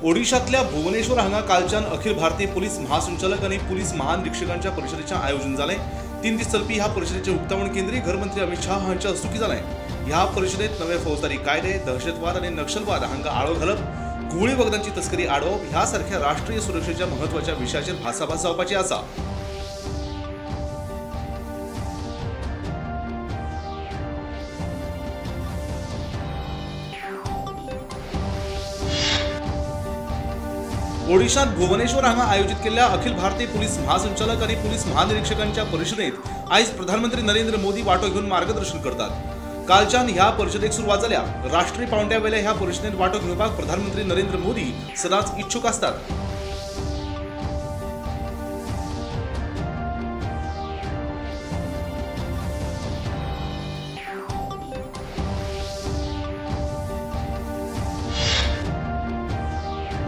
ओडिशातल्या भुवनेश्वर हांगा कालच्यान अखिल भारतीय पोलीस महासंचालक आनी पोलीस महानिरीक्षकांच्या परिशदेचें आयोजन जालें। 3 दीस चलपी ह्या परिशदेचें उक्तावण केंद्रीय घरमंत्री अमित शाह हांच्या हस्तुकीं जालें। ह्या परिशदेंत नवे फौजदारी कायदे, दहशतवाद आनी नक्षलवाद हांकां आळो घालप, घुंवळी वखदांची तस्करी आडोवप ह्या सारख्या राष्ट्रीय सुरक्षेच्या म्हत्वाच्या विशयाचेर भासाभास जावपाची आसा। ओडिशात भुवनेश्वर हांगा आयोजित केल्ल्या अखिल भारतीय पोलीस महासंचालक आनी पोलीस महानिरीक्षकांच्या परिशदेत आयज प्रधानमंत्री नरेंद्र मोदी वांटो घेवन मार्गदर्शन करतात। कालच्यान ह्या परिशदेक सुरवात जाल्या। राष्ट्रीय पावंड्यावेल्या ह्या परिशदेत वांटो घेवपाक प्रधानमंत्री नरेंद्र मोदी सदांच इच्छुक आसतात।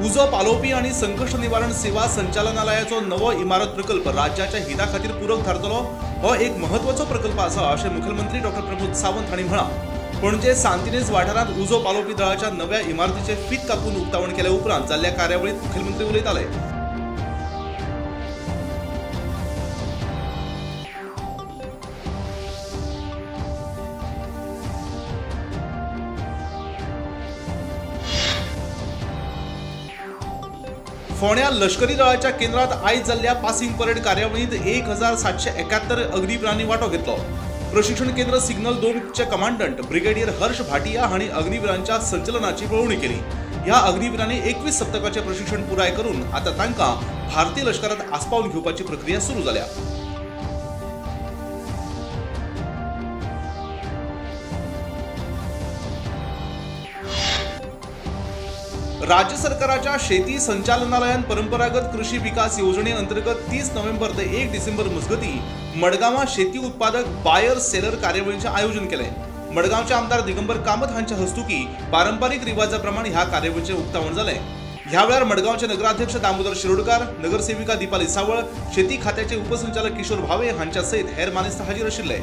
उजो पालोवपी आनी संकश्ट निवारण सेवा संचालनालयाचो नवो इमारत प्रकल्प राज्याच्या हिता खातीर पूरक थारतलो हो एक महत्वाचो प्रकल्प आसा अशें मुख्यमंत्री डॉ. प्रमोद सावंत हांणी म्हळां। पणजे सांतिनेज वाठारांत उजो पालोवपी दळाच्या नव्या इमारतीचें फीत कापून उक्तावण केले उपरांत जाल्ल्या कार्यावळींत मुखेलमंत्री उलयताले। फोंड्या लष्करी दळाच्या केंद्रात आयज जाल्ल्या पासिंग परेड कार्यावळींत 1771 अग्निवीरांनी वांटो घेतलो। प्रशिक्षण केंद्र सिग्नल 2 चे कमांडंट ब्रिगेडियर हर्ष भाटिया हांणी अग्निवीरांच्या संचलनाची पळोवणी केली। ह्या अग्निवीरांनी 21 सप्तकाचे प्रशिक्षण पुराय करून आतां तांकां भारतीय लष्करात आस्पावन घेवपाची प्रक्रिया सुरू जाल्या। राज्य सरकाराच्या शेती संचालनालयान परंपरागत कृषी विकास योजने अंतर्गत 30 नोव्हेंबर ते 1 डिसेंबर मजगती मडगांवां शेती उत्पादक बायर सेलर कार्यावळीचें आयोजन केलें। मडगांवचे आमदार दिगंबर कामत हांच्या हस्तुकी पारंपारीक रिवाजा प्रमाण ह्या कार्यावळीचें उक्तावण जालें। ह्या वेळार मडगांवचे नगराध्यक्ष दामोदर शिरोडकार, नगरसेविका दीपाली सावळ, शेती खात्याचे उपसंचालक किशोर भावे हांच्या सयत हेर मानेस्त हाजीर आशिल्ले।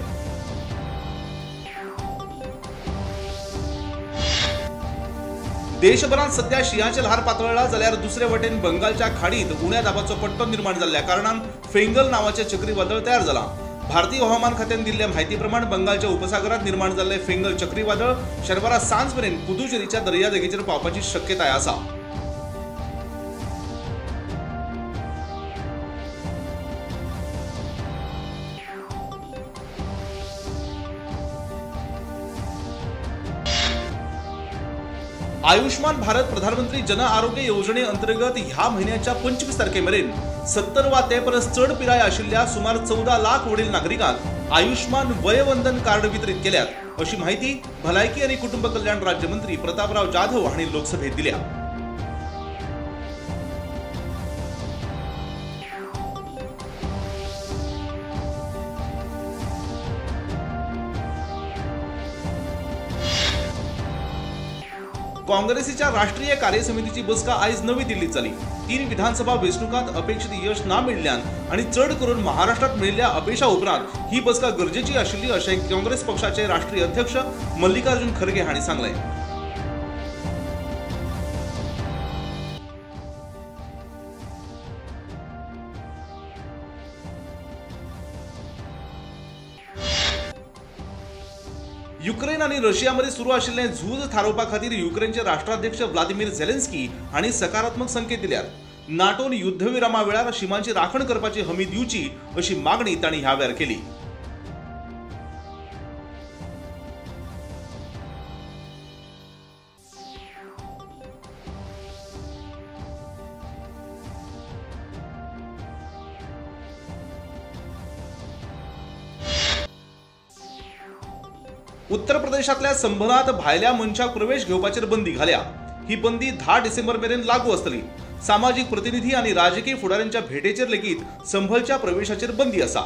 देशभरात सध्या शिंयाचें ल्हार पातळ्ळां जाल्यार दुसरे वटेन बंगालच्या खाडीत उण्या दाबाचो पट्टो निर्माण जाल्ल्या कारणान फेंगल नांवाचें चक्रीवादळ तयार जालां। भारतीय हवामान खात्यान दिल्ल्या म्हायती प्रमाण बंगालच्या उपसागरात निर्माण जाल्लें फेंगल चक्रीवादळ शेनवारा सांज मेरेन पुदुचेरीच्या दर्यादेगेचेर पावपाची शक्यताय आसा। आयुष्मान भारत प्रधानमंत्री जन आरोग्य योजने अंतर्गत ह्या म्हयन्याच्या 25 तारखे मेरेन 70 वा ते परस चड पिराय आशिल्ल्या सुमार 14 लाख वडील नागरिकांक आयुष्मान वयवंदन कार्ड वितरीत केल्यात अशी माहिती भलायकी आनी कुटुंब कल्याण राज्यमंत्री प्रतापराव जाधव हांणी लोकसभेत दिल्या। काँग्रेसीच्या राष्ट्रीय कार्यसमितीची बसका आयज नवी दिल्लीत जाली। 3 विधानसभा वेंचणुकांत अपेक्षित यश ना मेळिल्ल्यान आनी चड करून महाराष्ट्रात मेळिल्ल्या अपेशा उपरांत ही बसका गरजेची आशिल्ली अशें काँग्रेस पक्षाचे राष्ट्रीय अध्यक्ष मल्लिकार्जुन खरगे हांणी सांगलें। युक्रेन आनी रशिया मदीं सुरू आशिल्लें झूज थारोवपा खातीर युक्रेनचे राष्ट्राध्यक्ष व्लादिमीर झेलेन्स्की हांणी सकारात्मक संकेत दिल्यात। नाटोन युद्धविरामा वेळार शिमांची राखण करपाची हमी दिवची अशी मागणी तांणी ह्या वेळार केली। उत्तर प्रदेशातल्या संभलात भायल्या मनशाक प्रवेश घेवपाचेर बंदी घाल्या। ही बंदी 10 डिसेंबर मेरेन लागू आसतली। सामाजीक प्रतिनिधी आनी राजकीय फुडाऱ्यांच्या भेटेचेर लेगीत संभलच्या प्रवेशाचेर बंदी आसा।